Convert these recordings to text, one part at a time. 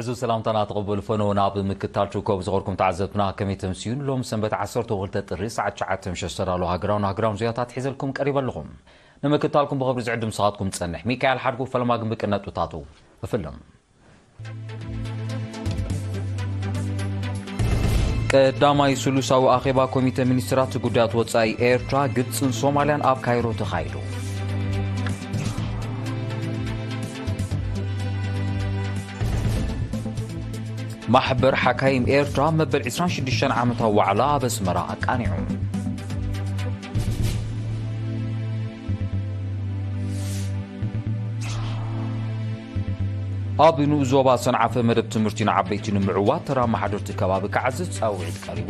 እዚ ሰላምታና ተቐበሉ ፈነወ ናብ ምክታል ትርከቡ ዝኸርኩም ተዓዘብትና ከመይ ተምስዩን ሎም ሰንበት ዓሰርተ ክልተ ጥሪ ሰዓት ትሽዓተ ምሸት ዝተዳለወ ሃገራውን ሃገራውን ዜናታት ሒዘልኩም ቀሪበ ኣለኹም። ንምክታልኩም ብኽብሪ ዝዕድም ሰኻትኩም ጸንሕ ሚካኤል ሓድጉ ፈለማ ግን ብቅነጥብታቱ እፍልም። ቀዳማይ ስሉሳዊ ኣኼባ ኮሚተ ሚኒስትራት ጉዳያት ወጻኢ ኤርትራ፣ ግብጽን ሶማልያን ኣብ ካይሮ ተኻይዱ። ማሕበር ሓካይም ኤርትራ መበል ዕስራን ሽዱሽተን ዓመታዊ ዋዕላ ኣብ ኣስመራ ኣቃኒዑ። ኣብ ንኡስ ዞባ ሰንዓፈ መደብ ትምህርቲ ንዓበይቲ ንምዕዋት ተራ መሓደርቲ ከባቢ ክዓዝዝ ጻውዒት ቀሪቡ።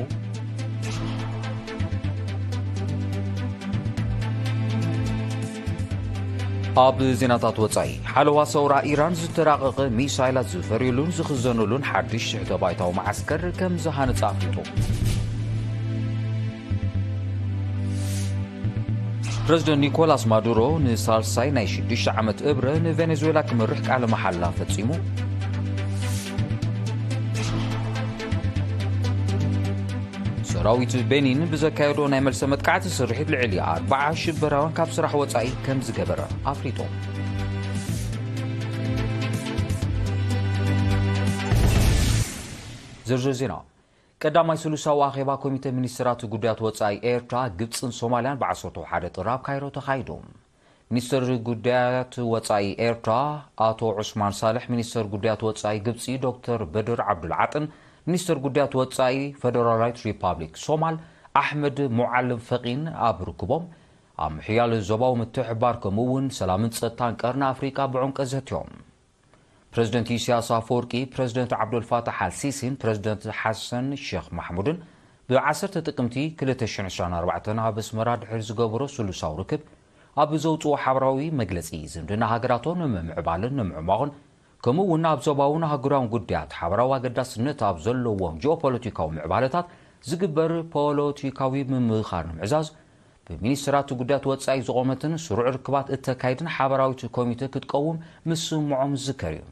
ኣብ ዜናታት ወጻኢ፣ ሓለዋ ሰውራ ኢራን ዝተራቐቐ ሚሳይላት ዝፈርዩሉን ዝኽዘኑሉን ሓድሽ ትሕተ ባይታዊ መዓስከር ከም ዝሃነጸ ኣፍሊጡ። ፕረዚደንት ኒኮላስ ማዱሮ ንሳልሳይ ናይ ሽዱሽተ ዓመት እብረ ንቬኔዙዌላ ክመርሕ ቃለ መሓላ ፈጺሙ። ሰራዊት ቤኒን ብዘካየዶ ናይ መልሰ መጥቃዕቲ ስርሒት ልዕሊ ኣርባዓ ሽበራውያን ካብ ስራሕ ወጻኢ ከም ዝገበረ ኣፍሊጡ። ዝርዝር ዜና። ቀዳማይ ስሉሳዊ ኣኼባ ኮሚተ ሚኒስትራት ጉዳያት ወጻኢ ኤርትራ፣ ግብጽን ሶማልያን ብ ዓሰርተ ሓደ ጥሪ ኣብ ካይሮ ተኻይዱ። ሚኒስትር ጉዳያት ወጻኢ ኤርትራ ኣቶ ዑስማን ሳልሕ፣ ሚኒስትር ጉዳያት ወጻኢ ግብጺ ዶክተር በድር ዓብዱልዓጥን ሚኒስትር ጉዳያት ወጻኢ ፈደራላዊት ሪፓብሊክ ሶማል ኣሕመድ ሙዓልም ፈቂን ኣብ ርክቦም፣ ኣብ ምሕያል ዞባዊ ምትሕብባር ከምኡ እውን ሰላምን ጸጥታን ቀርኒ ኣፍሪቃ ብዕምቀት ዘትዮም። ፕረዚደንት ኢሳያስ ኣፈወርቂ፣ ፕረዚደንት ዓብዶልፋታሕ ኣልሲሲን ፕረዚደንት ሓሰን ሼኽ ማሕሙድን ብ ዓሰርተ ጥቅምቲ ክልተ ሽሕን ዕስራን ኣርባዕተን ኣብ ኣስመራ ድሕሪ ዝገበሮ ስሉሳዊ ርክብ፣ ኣብ ዘውጽኦ ሓበራዊ መግለጺ፣ ዝምድና ሃገራቶም ንምምዕባልን ንምዕሟቕን፣ ከምኡ እውን ኣብ ዞባውን ኣህጉራውን ጉዳያት ሓበራዊ ኣገዳስነት ኣብ ዘለዎም ጂኦፖለቲካዊ ምዕባለታት ዝግበር ፖለቲካዊ ምምኽኻር ንምዕዛዝ፣ ብሚኒስትራት ጉዳያት ወጻኢ ዝቖመትን ስሩዕ ርክባት እተካይድን ሓበራዊት ኮሚተ ክትቀውም ምስምዖም ዝዝከር እዩ።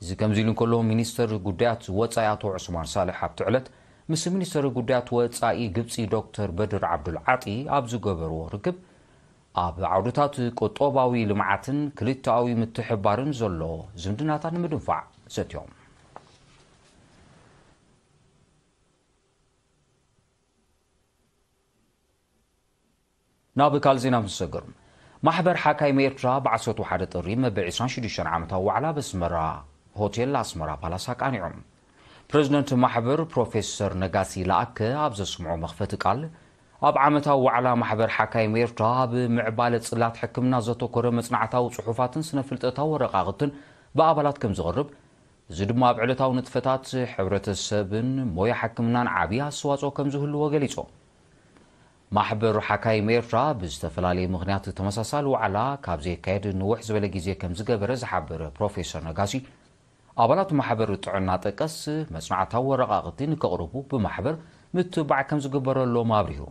እዚ ከምዚ ኢሉ እንከሎ፣ ሚኒስተር ጉዳያት ወጻኢ ኣቶ ዑስማን ሳልሕ ኣብቲ ዕለት ምስ ሚኒስተር ጉዳያት ወጻኢ ግብጺ ዶክተር በድር ዓብዱል ዓጢ ኣብ ዝገበርዎ ርክብ፣ ኣብ ዓውድታት ቁጠባዊ ልምዓትን ክልተኣዊ ምትሕብባርን ዘሎ ዝምድናታት ንምድንፋዕ ዘትዮም። ናብ ካልእ ዜና ምስ ንሰግር፣ ማሕበር ሓካይም ኤርትራ ብ ዓሰርተ ሓደ ጥሪ መበል ዕስራን ሽዱሽተን ዓመታዊ ዋዕላ ኣብ ኣስመራ ሆቴል ኣስመራ ፓላስ ኣቃኒዑ። ፕረዚደንት ማሕበር ፕሮፌሰር ነጋሲ ለኣከ ኣብ ዘስምዖ መኽፈቲ ቃል፣ ኣብ ዓመታዊ ዋዕላ ማሕበር ሓካይም ኤርትራ ኣብ ምዕባለ ጽላት ሕክምና ዘተኮረ መጽናዕታዊ ጽሑፋትን ስነ ፍልጠታዊ ወረቃቕትን ብኣባላት ከም ዝቐርብ፣ እዚ ድማ ኣብ ዕለታዊ ንጥፈታት ሕብረተሰብን ሞያ ሕክምናን ዓቢ ኣስተዋጽኦ ከም ዝህልዎ ገሊጹ። ማሕበር ሓካይም ኤርትራ ብዝተፈላለየ ምኽንያት ተመሳሳሊ ዋዕላ ካብ ዘየካየድ ንውሕ ዝበለ ግዜ ከም ዝገበረ ዝሓበረ ፕሮፌሰር ነጋሲ፣ ኣባላት ማሕበር ጥዕና ጠቀስ መጽናዕታዊ ወረቃቕቲ ንከቕርቡ ብማሕበር ምትባዕ ከም ዝግበረሎም ኣብሪሁ።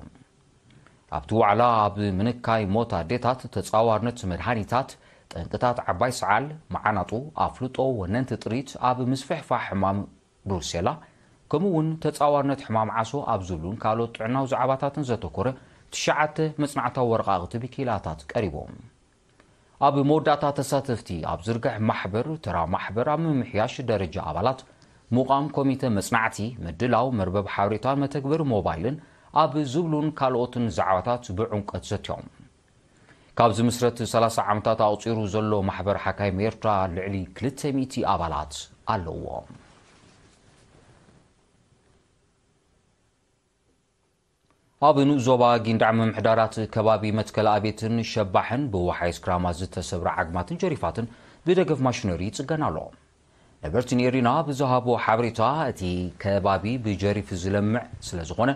ኣብቲ ዋዕላ ኣብ ምንካይ ሞት ኣዴታት፣ ተጻዋርነት መድሃኒታት፣ ጠንቅታት ዓባይ ሰዓል፣ መዓናጡ፣ ኣፍልጦ ወነንቲ ጥሪት ኣብ ምስፍሕፋሕ ሕማም ብሩሴላ፣ ከምኡ እውን ተጻዋርነት ሕማም ዓሶ ኣብ ዝብሉን ካልኦት ጥዕናዊ ዛዕባታትን ዘተኮረ ትሽዓተ መጽናዕታዊ ወረቃቕቲ ብኪላታት ቀሪቦም። ኣብ መወዳእታ ተሳተፍቲ ኣብ ዝርግሕ ማሕበር፣ ተራ ማሕበር ኣብ ምምሕያሽ ደረጃ ኣባላት፣ ምቋም ኮሚተ መጽናዕቲ፣ ምድላው መርበብ ሓበሬታን መተግበሪ ሞባይልን ኣብ ዝብሉን ካልኦትን ዛዕባታት ብዕምቆት ዘትዮም። ካብ ዝምስረት ሰላሳ ዓመታት ኣቑጺሩ ዘሎ ማሕበር ሓካይም ኤርትራ ልዕሊ ክልተ ሚእቲ ኣባላት ኣለዎ። ኣብ ንኡስ ዞባ ጊንዳዕ ምምሕዳራት ከባቢ መትከል ኣቤትን ሸባሕን ብወሓይዝ ክራማት ዝተሰብረ ዓግማትን ጀሪፋትን ብደገፍ ማሽነሪ ይጽገን ኣሎ። ነበርቲ ኔሪና ብዝሃቦ ሓበሬታ፣ እቲ ከባቢ ብጀሪፍ ዝለምዕ ስለ ዝኾነ፣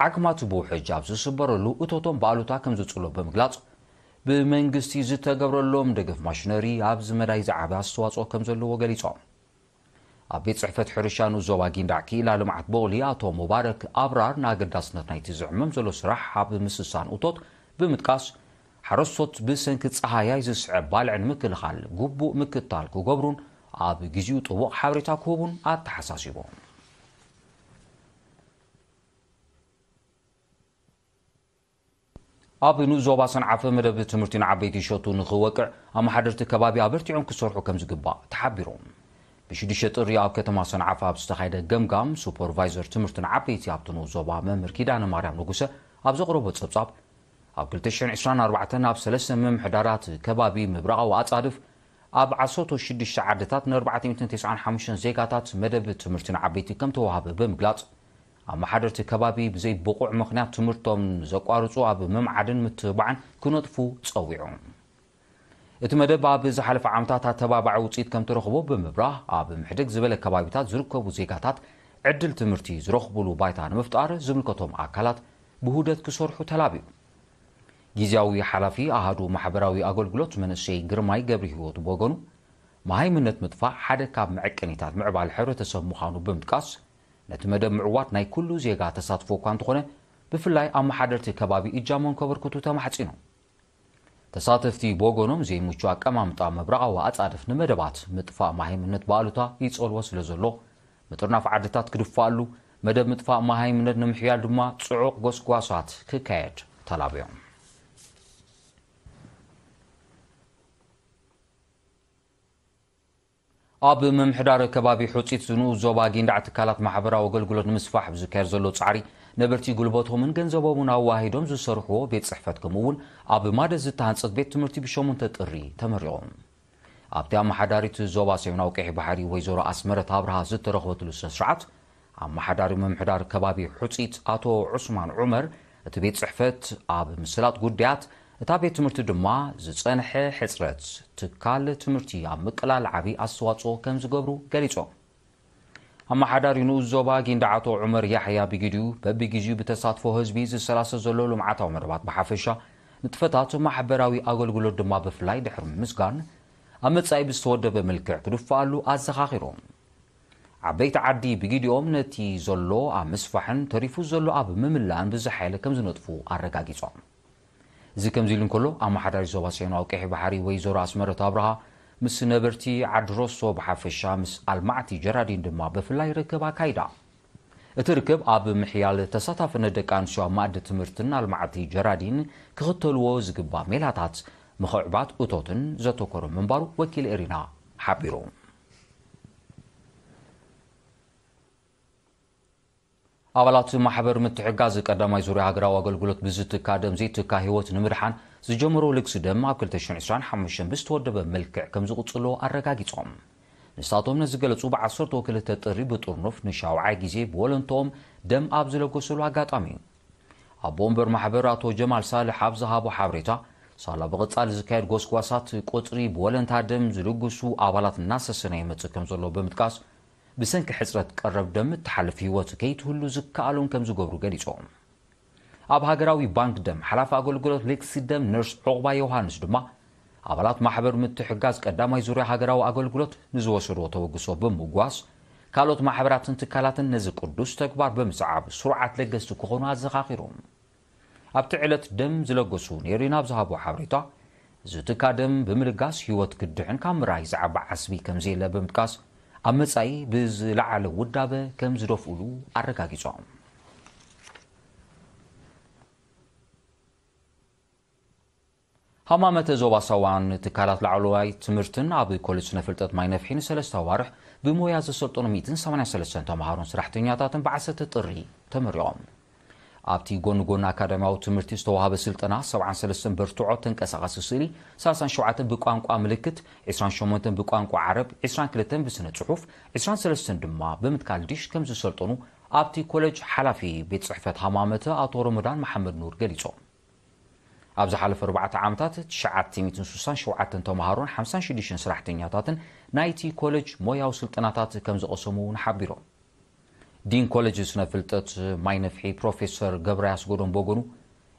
ዓግማት ብውሕጅ ኣብ ዝስበረሉ እቶቶም ብኣሉታ ከም ዝጽሎ ብምግላጽ፣ ብመንግስቲ ዝተገብረሎም ደገፍ ማሽነሪ ኣብዚ መዳይ ዝዓቢ ኣስተዋጽኦ ከም ዘለዎ ገሊጾም። ኣብ ቤት ጽሕፈት ሕርሻ ንኡስ ዞባ ጊንዳዕ ክኢላ ልምዓት ቦቕሊ ኣቶ ሙባረክ ኣብራር ንኣገዳስነት ናይቲ ዝዕመም ዘሎ ስራሕ ኣብ ምስሳን እቶት ብምጥቃስ፣ ሓረስቶት ብሰንኪ ጸሃያይ ዝስዕብ ባልዕ ንምክልኻል ግቡእ ምክትታል ክገብሩን ኣብ ግዜኡ ጥቡቕ ሓበሬታ ክህቡን ኣተሓሳሲቦም። ኣብ ንኡስ ዞባ ሰንዓፈ መደብ ትምህርቲ ንዓበይቲ ሸቱ ንኽወቅዕ ኣመሓደርቲ ከባቢ ኣበርቲዖም ክሰርሑ ከም ዝግባእ ተሓቢሮም። ብሽዱሽተ ጥሪ ኣብ ከተማ ሰንዓፈ ኣብ ዝተኻየደ ገምጋም ሱፐርቫይዘር ትምህርቲ ንዓበይቲ ኣብቲ ንኡስ ዞባ መምህር ኪዳነ ማርያም ንጉሰ ኣብ ዘቕረቦ ጸብጻብ ኣብ ክልተ ሽሕን ዕስራን ኣርባዕተን ኣብ ሰለስተ ምምሕዳራት ከባቢ ምብራቓዊ ኣጻድፍ ኣብ ዓሰርተ ሽዱሽተ ዓድታት ን ኣርባዕተ ሚእትን ተስዓን ሓሙሽተን ዜጋታት መደብ ትምህርቲ ንዓበይቲ ከም ተዋህበ ብምግላጽ ኣመሓደርቲ ከባቢ ብዘይ ብቑዕ ምኽንያት ትምህርቶም ዘቋርጹ ኣብ ምምዓድን ምትብባዕን ክነጥፉ ጸዊዑ። እቲ መደብ ኣብ ዝሓለፈ ዓመታት ኣተባባዒ ውፅኢት ከም ተረኽቦ ብምብራህ ኣብ ምሕደግ ዝበለ ከባቢታት ዝርከቡ ዜጋታት ዕድል ትምህርቲ ዝረኽቡሉ ባይታ ንምፍጣር ዝምልከቶም ኣካላት ብውህደት ክሰርሑ ተላብዩ። ግዝያዊ ሓላፊ ኣሃዱ ማሕበራዊ ኣገልግሎት መንእሰይ ግርማይ ገብረ ህይወት ብወገኑ መሃይምነት ምጥፋእ ሓደ ካብ መዐቀኒታት ምዕባል ሕብረተሰብ ምዃኑ ብምጥቃስ ነቲ መደብ ምዕዋት ናይ ኩሉ ዜጋ ተሳትፎ እኳ እንተኾነ ብፍላይ ኣመሓደርቲ ከባቢ እጃሞም ከበርክቱ ተማሕጺኑ። ተሳተፍቲ ብወገኖም ዘይምቹ ኣቀማምጣ ምብራቓዊ ኣጻድፍ ንመደባት ምጥፋእ መሃይምነት ብኣሉታ ይጸልዎ ስለ ዘሎ ምጥርናፍ ዓድታት ክድፋኣሉ መደብ ምጥፋእ መሃይምነት ንምሕያል ድማ ጽዑቕ ጎስጓሳት ክካየድ ተላብዮም። ኣብ ምምሕዳር ከባቢ ሑጺት ዝንኡ ዞባ ጊንዳዕ ትካላት ማሕበራዊ ኣገልግሎት ንምስፋሕ ብዝካየድ ዘሎ ጻዕሪ ነበርቲ ጉልበቶምን ገንዘቦምን ኣዋሂዶም ዝሰርሕዎ ቤት ጽሕፈት ከምኡ እውን ኣብ ማደስ ዝተሃንጸት ቤት ትምህርቲ ብሸሞንተ ጥሪ ተመሪቖም። ኣብቲ ኣመሓዳሪት ዞባ ሰሜናዊ ቀይሕ ባሕሪ ወይዘሮ ኣስመረት ኣብርሃ ዝተረኽበትሉ ስነ ስርዓት ኣመሓዳሪ ምምሕዳር ከባቢ ሑጺት ኣቶ ዑስማን ዑመር እቲ ቤት ጽሕፈት ኣብ ምስላጥ ጉዳያት እታ ቤት ትምህርቲ ድማ ዝጸንሐ ሕጽረት ትካል ትምህርቲ ኣብ ምቅላል ዓቢ ኣስተዋጽኦ ከም ዝገብሩ ገሊጾም። ኣመሓዳሪ ንኡስ ዞባ ጊንዳዕ ኣቶ ዑመር ያሕያ ብግዲኡ በብግዜኡ ብተሳትፎ ህዝቢ ዝሰላሰ ዘሎ ልምዓታዊ መደባት ብሓፈሻ ንጥፈታት ማሕበራዊ ኣገልግሎት ድማ ብፍላይ ድሕሪ ምምስጋን ኣብ መጻኢ ብዝተወደበ መልክዕ ክድፍኣሉ ኣዘኻኺሮም። ዓበይቲ ዓዲ ብግዲኦም ነቲ ዘሎ ኣብ ምስፋሕን ተሪፉ ዘሎ ኣብ ምምላእን ብዝሓየለ ከም ዝነጥፉ ኣረጋጊጾም። እዚ ከምዚ ኢሉ እንከሎ ኣመሓዳሪ ዞባ ሰሜናዊ ቀይሕ ባሕሪ ወይዘሮ ኣስመረት ኣብርሃ ምስ ነበርቲ ዓዲ ሮሶ ብሓፈሻ ምስ ኣልማዕቲ ጀራዲን ድማ ብፍላይ ርክብ ኣካይዳ። እቲ ርክብ ኣብ ምሕያል ተሳታፍነት ደቂ ኣንስትዮ ኣብ ማእዲ ትምህርትን ኣልማዕቲ ጀራዲን ክኽተልዎ ዝግባእ ሜላታት ምኽዕባት እቶትን ዘተኮረ ምንባሩ ወኪል ኤሪና ሓቢሩ። ኣባላት ማሕበር ምትሕጋዝ ቀዳማይ ዙርያ ሃገራዊ ኣገልግሎት ብዝትካ ደም ዘይትካ ህይወት ንምድሓን ዝጀመሮ ልግሲ ደም ኣብ ክልተ ሽሕን ዕስራን ሓሙሽተን ብዝተወደበ መልክዕ ከም ዝቕጽሎ ኣረጋጊጾም። ንሳቶም ነዚ ገለጹ ብዓሰርተ ክልተ ጥሪ ብጥርኑፍ ንሻውዓይ ግዜ ብወለንትኦም ደም ኣብ ዝለገሱሉ ኣጋጣሚ እዩ። ኣቦ ወንበር ማሕበር ኣቶ ጀማል ሳልሕ ኣብ ዝሃቦ ሓበሬታ ሳላ ብቐጻሊ ዝካየድ ጎስጓሳት ቁጽሪ ብወለንታ ደም ዝልግሱ ኣባላት እናሰሰነ ይመጽእ ከም ዘሎ ብምጥቃስ ብሰንኪ ሕጽረት ቀረብ ደም እትሓልፍ ህይወት ከይትህሉ ዝከኣሎም ከም ዝገብሩ ገሊጾም። ኣብ ሃገራዊ ባንክ ደም ሓላፊ ኣገልግሎት ሌክሲ ደም ነርስ ዑቕባ ዮሃንስ ድማ ኣባላት ማሕበር ምትሕጋዝ ቀዳማይ ዙርያ ሃገራዊ ኣገልግሎት ንዝወሰድዎ ተበግሶ ብምጓስ ካልኦት ማሕበራትን ትካላትን ነዚ ቅዱስ ተግባር ብምስዓብ ስሩዓት ለገስቲ ክኾኑ ኣዘኻኺሮም። ኣብቲ ዕለት ደም ዝለገሱ ነይሪ ናብ ዝሃቦ ሓበሬታ ዝትካ ደም ብምልጋስ ህይወት ክድሕን ካብ ምራይ ዝዓቢ ዓስቢ ከም ዘየለ ብምጥቃስ ኣብ መጻኢ ብዝለዓለ ውዳበ ከም ዝደፍኡሉ ኣረጋጊጾም። ሃማመተ ዞባ ሳዋን ትካላት ላዕለዋይ ትምህርትን ኣብ ኮሌጅ ስነ ፍልጠት ማይ ነፍሒ ንሰለስተ ኣዋርሕ ብሞያ ዘሰልጠኑ ሚእትን ሰማንያን ሰለስተን ተምሃሮን ሰራሕተኛታትን ብዓሰርተ ጥሪ ተመሪቖም። ኣብቲ ጎኒ ጎኒ ኣካዳሚያዊ ትምህርቲ ዝተዋህበ ስልጠና ሰብዓን ሰለስተን ብርትዖ ተንቀሳቓሲ ስእሊ፣ ሰላሳን ሸውዓተን ብቋንቋ ምልክት፣ ዕስራን ሸሞንተን ብቋንቋ ዓረብ፣ ዕስራን ክልተን ብስነ ጽሑፍ፣ ዕስራን ሰለስተን ድማ ብምትካል ዲሽ ከም ዝሰልጠኑ ኣብቲ ኮሌጅ ሓላፊ ቤት ጽሕፈት ሃማመተ ኣቶ ረመዳን መሓመድ ኑር ገሊጾም። ኣብ ዝሓለፈ ኣርባዕተ ዓመታት ትሽዓተ ሚእትን ስሳን ሸውዓተን ተምሃሮን ሓምሳን ሽዱሽተን ሰራሕተኛታትን ናይቲ ኮሌጅ ሞያዊ ስልጠናታት ከም ዝቐሰሙ እውን ሓቢሮም። ዲን ኮሌጅ ስነ ፍልጠት ማይ ነፍሒ ፕሮፌሰር ገብረ ያስጎዶም በጎኑ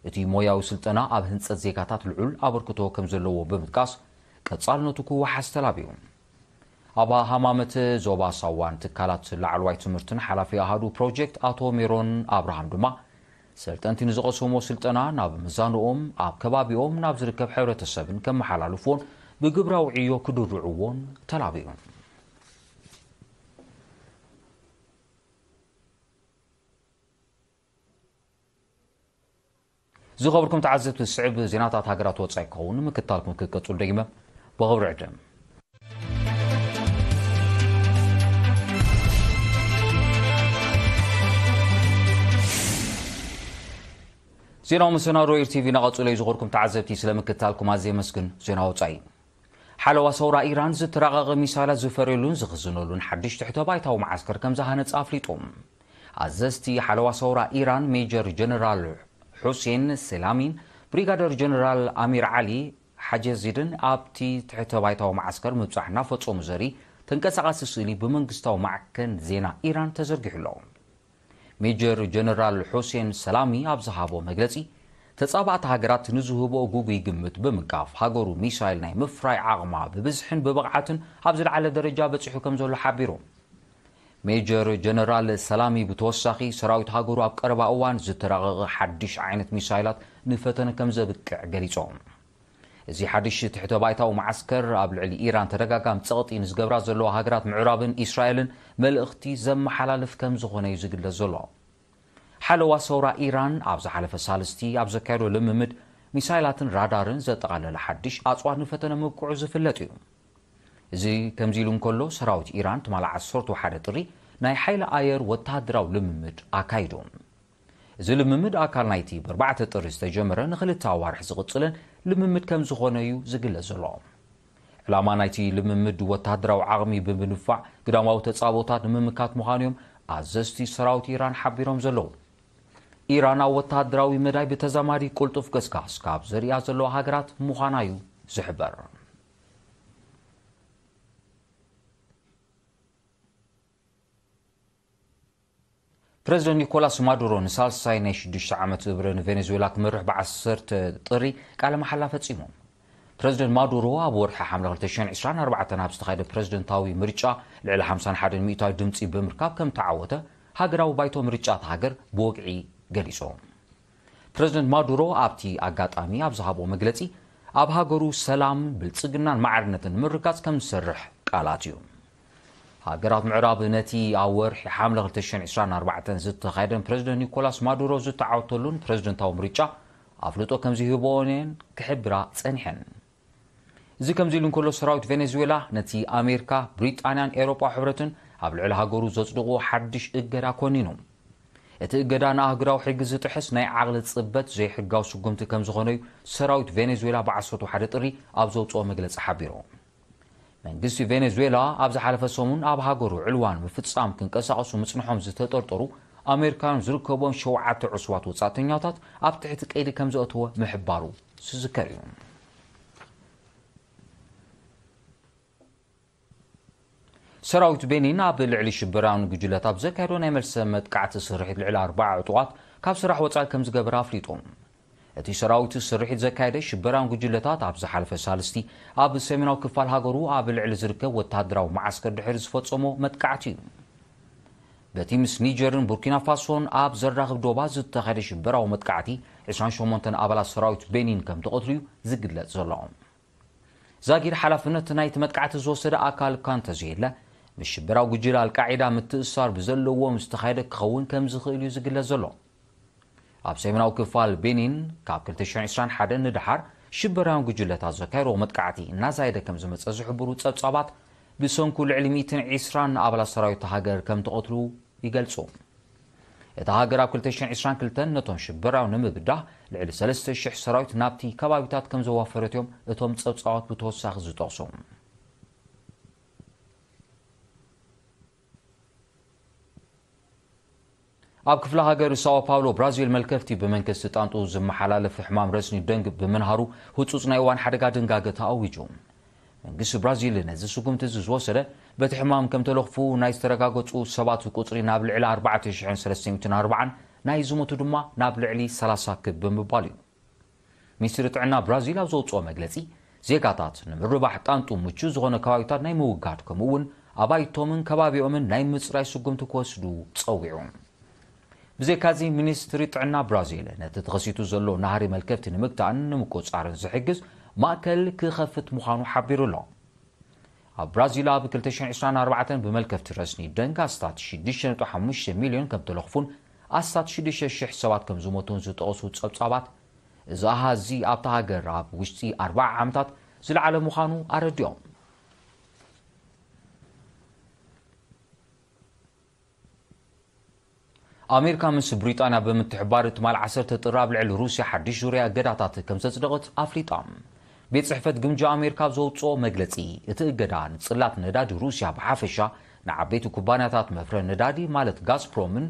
እቲ ሞያዊ ስልጠና ኣብ ህንጸት ዜጋታት ልዑል ኣበርክቶ ከም ዘለዎ ብምጥቃስ ቀጻልነቱ ክወሓስ ተላብዩ። ኣብ ሃማመት ዞባ ሳዋን ትካላት ላዕለዋይ ትምህርትን ሓላፊ ኣሃዱ ፕሮጀክት ኣቶ ሜሮን ኣብርሃም ድማ ሰልጠንቲ ንዝቐሰሞ ስልጠና ናብ መዛንኦም ኣብ ከባቢኦም ናብ ዝርከብ ሕብረተሰብን ከመሓላልፍዎን ብግብራዊ ዕዮ ክድርዕዎን ተላብዩ። ዝኸበርኩም ተዓዘብቲ፣ ዝስዕብ ዜናታት ሃገራት ወጻኢ ክኸውን ምክታልኩም ክቀጽሉ ደጊመ ብኽብሪ ዕድም። ዜናዊ መሰናዶ ኤር ቲቪ እናቐጽሎ እዩ። ዝኸበርኩም ተዓዘብቲ፣ ስለ ምክታልኩም ኣዝየ የመስግን። ዜና ወጻኢ። ሓለዋ ሰውራ ኢራን ዝተራቐቐ ሚሳይላት ዝፈርየሉን ዝኽዝነሉን ሓድሽ ትሕተ ባይታዊ መዓስከር ከም ዝሃነጸ ኣፍሊጡ። ኣዘዝቲ ሓለዋ ሰውራ ኢራን ሜጀር ጀነራል ሑሴን ሰላሚን ብሪጋደር ጀነራል ኣሚር ዓሊ ሓጀዚድን ኣብቲ ትሕተ ባይታዊ መዓስከር ምብጻሕ እናፈጸሙ ዘርኢ ተንቀሳቓሲ ስእሊ ብመንግስታዊ ማዕከን ዜና ኢራን ተዘርጊሑ ኣሎ። ሜጀር ጀነራል ሑሴን ሰላሚ ኣብ ዝሃቦ መግለጺ፣ ተጻባእቲ ሃገራት ንዝህብኦ ግጉይ ግምት ብምንቃፍ፣ ሃገሩ ሚሳይል ናይ ምፍራይ ዓቕማ ብብዝሕን ብብቕዓትን ኣብ ዝለዓለ ደረጃ በጺሑ ከም ዘሎ ሓቢሩ። ሜጀር ጀነራል ሰላሚ ብተወሳኺ፣ ሰራዊት ሃገሩ ኣብ ቀረባ እዋን ዝተራቐቐ ሓድሽ ዓይነት ሚሳይላት ንፈተነ ከም ዘብቅዕ ገሊጾም። እዚ ሓድሽ ትሕተ ባይታዊ መዓስከር ኣብ ልዕሊ ኢራን ተደጋጋሚ ጸቕጢ ንዝገብራ ዘለዋ ሃገራት ምዕራብን እስራኤልን መልእኽቲ ዘመሓላልፍ ከም ዝኾነ እዩ ዝግለጽ ዘሎ። ሓለዋ ሰውራ ኢራን ኣብ ዝሓለፈ ሳልስቲ ኣብ ዘካየዶ ልምምድ፣ ሚሳይላትን ራዳርን ዘጠቓለለ ሓድሽ ኣጽዋር ንፈተነ ምብቅዑ ዝፍለጥ እዩ። እዚ ከምዚ ኢሉ እንከሎ፣ ሰራዊት ኢራን ትማሊ ዓሰርተ ሓደ ጥሪ ናይ ሓይሊ ኣየር ወተሃደራዊ ልምምድ ኣካይዱ። እዚ ልምምድ ኣካል ናይቲ ብኣርባዕተ ጥሪ ዝተጀመረ ንኽልተ ኣዋርሕ ዝቕጽልን ልምምድ ከም ዝኾነ እዩ ዝግለጽ ዘሎ። ዕላማ ናይቲ ልምምድ ወተሃደራዊ ዓቕሚ ብምድንፋዕ ግዳማዊ ተጻብኦታት ንምምካት ምዃኑ እዮም ኣዘዝቲ ሰራዊት ኢራን ሓቢሮም ዘለዉ። ኢራን ኣብ ወተሃደራዊ መዳይ ብተዛማዲ ቅልጡፍ ገስጋስ ካብ ዘርእያ ዘለዋ ሃገራት ምዃና እዩ ዝሕበር። ፕረዚደንት ኒኮላስ ማዱሮ ንሳልሳይ ናይ ሽዱሽተ ዓመት ዝብረ ንቬኔዙዌላ ክመርሕ ብዓሰርተ ጥሪ ቃለ መሓላ ፈጺሙ። ፕረዚደንት ማዱሮ ኣብ ወርሒ ሓምለ ክልተ ሽሕን ዕስራን ኣርባዕተን ኣብ ዝተኻየደ ፕረዚደንታዊ ምርጫ ልዕሊ ሓምሳን ሓደን ሚእታዊ ድምጺ ብምርካብ ከም ተዓወተ ሃገራዊ ባይቶ ምርጫ እታ ሃገር ብወግዒ ገሊጹ። ፕረዚደንት ማዱሮ ኣብቲ ኣጋጣሚ ኣብ ዝሃቦ መግለጺ፣ ኣብ ሃገሩ ሰላም፣ ብልጽግናን ማዕርነትን ንምርጋጽ ከም ዝሰርሕ ቃል ኣትዩ። ሃገራት ምዕራብ ነቲ ኣብ ወርሒ ሓምለ ክልተ ሽሕን ዕስራን ኣርባዕተን ዝተኻየደን ፕረዚደንት ኒኮላስ ማዱሮ ዝተዓወተሉን ፕረዚደንታዊ ምርጫ ኣፍልጦ ከም ዝህብኦን እየን ክሕብራ ጸኒሐን። እዚ ከምዚ ኢሉ እንከሎ፣ ሰራዊት ቬኔዙዌላ ነቲ ኣሜሪካ፣ ብሪጣንያን ኤውሮጳ ሕብረትን ኣብ ልዕሊ ሃገሩ ዘጽድቕዎ ሓድሽ እገዳ ኮኒኑ። እቲ እገዳ ንኣህጉራዊ ሕጊ ዝጥሕስ ናይ ዓቕሊ ጽበት ዘይሕጋዊ ስጉምቲ ከም ዝኾነ እዩ ሰራዊት ቬኔዙዌላ ብዓሰርተ ሓደ ጥሪ ኣብ ዘውጽኦ መግለጺ ሓቢሩ። መንግስቲ ቬኔዙዌላ ኣብ ዝሓለፈ ሰሙን ኣብ ሃገሩ ዕልዋ ንምፍጻም ክንቀሳቐሱ ምጽንሖም ዝተጠርጠሩ ኣሜሪካውያን ዝርከብዎም ሸውዓተ ዕሱባት ወጻእተኛታት ኣብ ትሕቲ ቀይዲ ከም ዘእተወ ምሕባሩ ዝዝከር እዩ። ሰራዊት ቤኒን ኣብ ልዕሊ ሽበራውያን ጉጅለታት ኣብ ዘካየዶ ናይ መልሰ መጥቃዕቲ ስርሒት ልዕሊ ኣርባዓ ዕጡቓት ካብ ስራሕ ወጻኢ ከም ዝገበረ ኣፍሊጡ። እቲ ሰራዊት ስርሒት ዘካየደ ሽበራውያን ጉጅለታት ኣብ ዝሓለፈ ሳልስቲ ኣብ ሰሜናዊ ክፋል ሃገሩ ኣብ ልዕሊ ዝርከብ ወተሃደራዊ መዓስከር ድሕሪ ዝፈጸሞ መጥቃዕቲ እዩ። በቲ ምስ ኒጀርን ቡርኪና ፋሶን ኣብ ዘራኽብ ዶባት ዝተኻየደ ሽበራዊ መጥቃዕቲ ዕስራን ሸሞንተን ኣባላት ሰራዊት ቤኒን ከም ተቐትሉ እዩ ዝግለጽ ዘሎ። ዛጊድ ሓላፍነት ናይቲ መጥቃዕቲ ዝወሰደ ኣካል እኳ እንተዘየለ፣ ምስ ሽበራዊ ጉጅለ ኣልቃዒዳ ምትእስሳር ብዘለዎም ዝተኻየደ ክኸውን ከም ዝኽእል እዩ ዝግለጽ ዘሎ። ኣብ ሰሜናዊ ክፋል ቤኒን ካብ ክልተ ሽሕን ዕስራን ሓደን ንደሓር ሽበራውያን ጉጅለታት ዘካየድዎ መጥቃዕቲ እናዛየደ ከም ዝመጸ ዝሕብሩ ጸብጻባት፣ ብሰንኩ ልዕሊ ሚእትን ዕስራን ኣባላት ሰራዊት ሃገር ከም ተቐትሉ ይገልጹ። እታ ሃገር ኣብ ክልተ ሽሕን ዕስራን ክልተን ነቶም ሽበራውያን ንምብዳህ ልዕሊ ሰለስተ ሽሕ ሰራዊት ናብቲ ከባቢታት ከም ዘዋፈረት እዮም እቶም ጸብጻባት ብተወሳኺ ዝጠቕሱ። ኣብ ክፍለ ሃገር ሳኦ ፓውሎ ብራዚል፣ መልከፍቲ ብመንከስቲ ጣንጡ ዝመሓላለፍ ሕማም ረስኒ ደንግ ብምንሃሩ፣ ህጹጽ ናይ እዋን ሓደጋ ድንጋገ ተኣዊጁ። መንግስቲ ብራዚል ነዚ ስጉምቲ እዚ ዝወሰደ፣ በቲ ሕማም ከም ተለኽፉ ናይ ዝተረጋገጹ ሰባት ቁጽሪ ናብ ልዕሊ ኣርባዕተ ሽሕን ሰለስተ ሚእትን ኣርባዓን፣ ናይ ዝሞቱ ድማ ናብ ልዕሊ ሰላሳ ክብ ብምባል እዩ። ሚኒስትሪ ጥዕና ብራዚል ኣብ ዘውጽኦ መግለጺ፣ ዜጋታት ንምርባሕ ጣንጡ ምቹ ዝኾነ ከባቢታት ናይ ምውጋድ፣ ከምኡ እውን ኣባይቶምን ከባቢኦምን ናይ ምጽራይ ስጉምቲ ክወስዱ ጸዊዑ። ብዘይካዚ፣ ሚኒስትሪ ጥዕና ብራዚል ነቲ ተኸሲቱ ዘሎ ናህሪ መልከፍቲ ንምግታእን ንምቁጽጻርን ዝሕግዝ ማእከል ክኸፍት ምዃኑ ሓቢሩ ኣሎ። ኣብ ብራዚል ኣብ ክልተ ሽሕን ዕስራን ኣርባዕተን ብመልከፍቲ ረስኒ ደንግ ኣስታት ሽዱሽተ ነጥቢ ሓሙሽተ ሚልዮን ከም ተለኽፉን ኣስታት ሽዱሽተ ሽሕ ሰባት ከም ዝሞቱን ዝጠቐሱ ጸብጻባት፣ እዚ ኣሃዝ እዚ ኣብታ ሃገር ኣብ ውሽጢ ኣርብዓ ዓመታት ዝለዓለ ምዃኑ ኣረዲኦም። ኣሜሪካ ምስ ብሪጣንያ ብምትሕብባር ትማል ዓሰርተ ጥሪ ኣብ ልዕሊ ሩስያ ሓድሽ ዙርያ እገዳታት ከም ዘጽደቐት ኣፍሊጣ። ቤት ጽሕፈት ግምጃ ኣሜሪካ ኣብ ዘውጽኦ መግለጺ፣ እቲ እገዳ ንጽላት ነዳዲ ሩስያ ብሓፈሻ፣ ንዓበይቲ ኩባንያታት መፍረ ነዳዲ ማለት ጋዝፕሮምን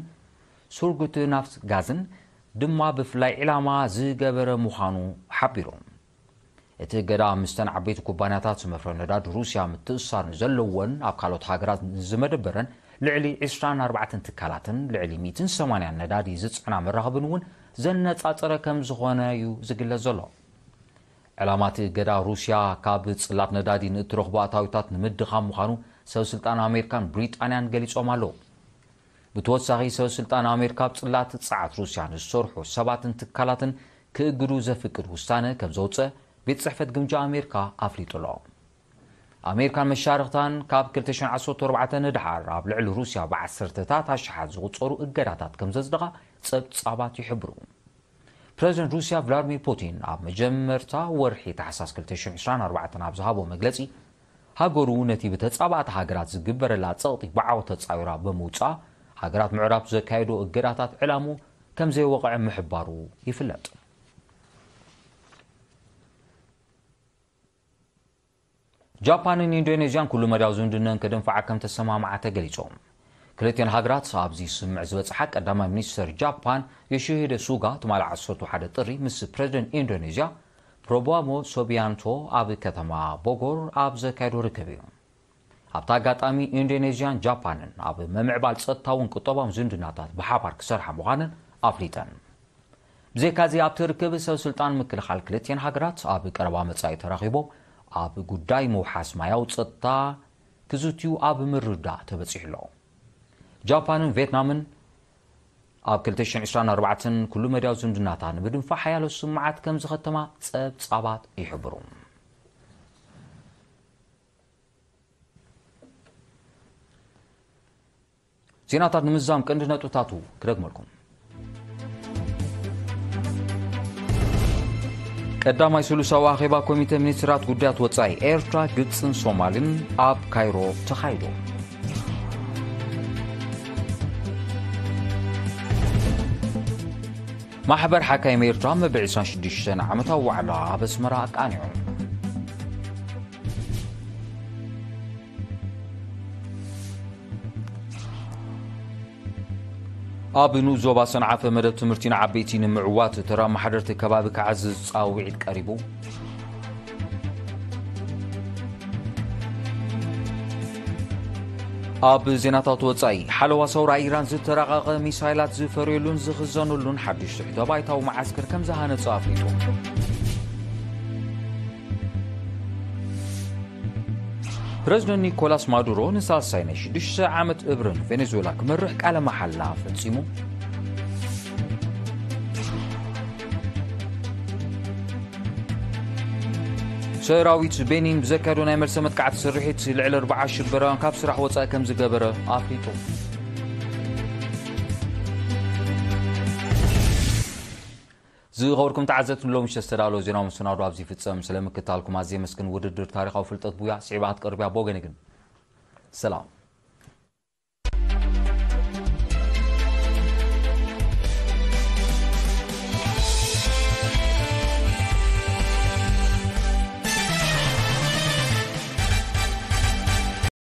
ሱርጉት ናፍት ጋዝን ድማ ብፍላይ ዒላማ ዝገበረ ምዃኑ ሓቢሩ። እቲ እገዳ ምስተን ዓበይቲ ኩባንያታት መፍረ ነዳዲ ሩስያ ምትእስሳር ንዘለወን ኣብ ካልኦት ሃገራት ንዝመደበረን ልዕሊ ዕስራን ኣርባዕተን ትካላትን ልዕሊ ሚእትን ሰማንያን ነዳዲ ዝጽዕና መራኽብን እውን ዘነጻጸረ ከም ዝኾነ እዩ ዝግለጽ ዘሎ። ዕላማ እቲ እገዳ ሩስያ ካብ ጽላት ነዳዲ ንእትረኽቦ ኣታዊታት ንምድኻም ምዃኑ ሰብ ስልጣን ኣሜሪካን ብሪጣንያን ገሊጾም ኣለዉ። ብተወሳኺ ሰብ ስልጣን ኣሜሪካ ኣብ ጽላት ጸዓት ሩስያ ንዝሰርሑ ሰባትን ትካላትን ክእግዱ ዘፍቅድ ውሳነ ከም ዘውጸ ቤት ጽሕፈት ግምጃ ኣሜሪካ ኣፍሊጡ ኣሎ። ኣሜሪካን መሻርኽታን ካብ ክልተ ሽሕን ዓሰርተ ኣርባዕተን ንድሓር ኣብ ልዕሊ ሩስያ ብዓሰርተታት ኣሽሓት ዝቑጸሩ እገዳታት ከም ዘጽደቓ ጸብጻባት ይሕብሩ። ፕረዚደንት ሩስያ ቭላድሚር ፑቲን ኣብ መጀመርታ ወርሒ ታሕሳስ ክልተ ሽሕን ዕስራን ኣርባዕተን ኣብ ዝሃቦ መግለጺ፣ ሃገሩ ነቲ ብተጻባእቲ ሃገራት ዝግበረላ ጸቕጢ ብዓወት ተጻዊራ ብምውጻኣ፣ ሃገራት ምዕራብ ዘካየዶ እገዳታት ዕላሙ ከም ዘይወቕዐ ምሕባሩ ይፍለጥ። ጃፓንን ኢንዶኔዥያን ኩሉ መዳያዊ ዝምድነን ከደንፍዓ ከም ተሰማምዓ ተገሊጾም። ክልቲኤን ሃገራት ኣብዚ ስምምዕ ዝበጽሓ ቀዳማይ ሚኒስተር ጃፓን ዮሺሂደ ሱጋ ትማሊ ዓሰርተ ሓደ ጥሪ ምስ ፕረዚደንት ኢንዶኔዥያ ፕሮቦሞ ሶቢያንቶ ኣብ ከተማ ቦጎር ኣብ ዘካየዶ ርክብ እዩ። ኣብቲ ኣጋጣሚ ኢንዶኔዥያን ጃፓንን ኣብ ምምዕባል ጸጥታውን ቁጠባውን ዝምድናታት ብሓባር ክሰርሓ ምዃነን ኣፍሊጠን። ብዘይካዚ ኣብቲ ርክብ ሰብ ስልጣን ምክልኻል ክልቲኤን ሃገራት ኣብ ቀረባ መጻኢ ተራኺቦም ኣብ ጉዳይ ምውሓስ ማያዊ ጸጥታ ክዝትዩ ኣብ ምርዳእ ተበጺሑ ኣሎ። ጃፓንን ቬትናምን ኣብ ክልተ ሽሕን ዕስራን ኣርባዕተን ኩሉ መዳያዊ ዝምድናታ ንምድንፋዕ ሓያሎ ስምምዓት ከም ዝኸተማ ጸብጻባት ይሕብሩ። ዜናታት ንምዝዛም ቀንዲ ነጥብታቱ ክደግመልኩም። ቀዳማይ ስሉሳዊ ኣኼባ ኮሚተ ሚኒስትራት ጉዳያት ወጻኢ ኤርትራ፣ ግብጽን ሶማልን ኣብ ካይሮ ተኻይዱ። ማሕበር ሓካይም ኤርትራ መበል ዕስራን ሽዱሽተን ዓመታዊ ዋዕላ ኣብ ኣስመራ ኣቃኒዑ። ኣብ ንኡስ ዞባ ሰንዓፈ መደብ ትምህርቲ ንዓበይቲ ንምዕዋት ተራ ኣመሓደርቲ ከባቢ ክዓዝዝ ጻውዒት ቀሪቡ። ኣብ ዜናታት ወጻኢ፣ ሓለዋ ሰውራ ኢራን ዝተራቐቐ ሚሳይላት ዝፈርየሉን ዝኽዘኑሉን ሓድሽ ትሕተ ባይታዊ መዓስከር ከም ዝሃነጸ ኣፍሊጡ። ፕረዚደንት ኒኮላስ ማዱሮ ንሳልሳይ ናይ ሽዱሽተ ዓመት እብርን ቬኔዙዌላ ክመርሕ ቃለ መሓላ ፈጺሙ። ሰራዊት ቤኒን ብዘካየዶ ናይ መልሰ መጥቃዕቲ ስርሒት ልዕሊ ኣርብዓ ሽበራውያን ካብ ስራሕ ወጻኢ ከም ዝገበረ ኣፍሊጡ። ዝኸበርኩም ተዓዘብቲ፣ ሎሚ ምሸት ዝተዳለወ ዜናዊ መሰናዶ ኣብዚ ይፍጸም። ስለ ምክታልኩም ኣዝየ የመስግን። ውድድር ታሪኻዊ ፍልጠት ቡያ ስዒባ ክትቀርብያ ብወገነ ግን ሰላም።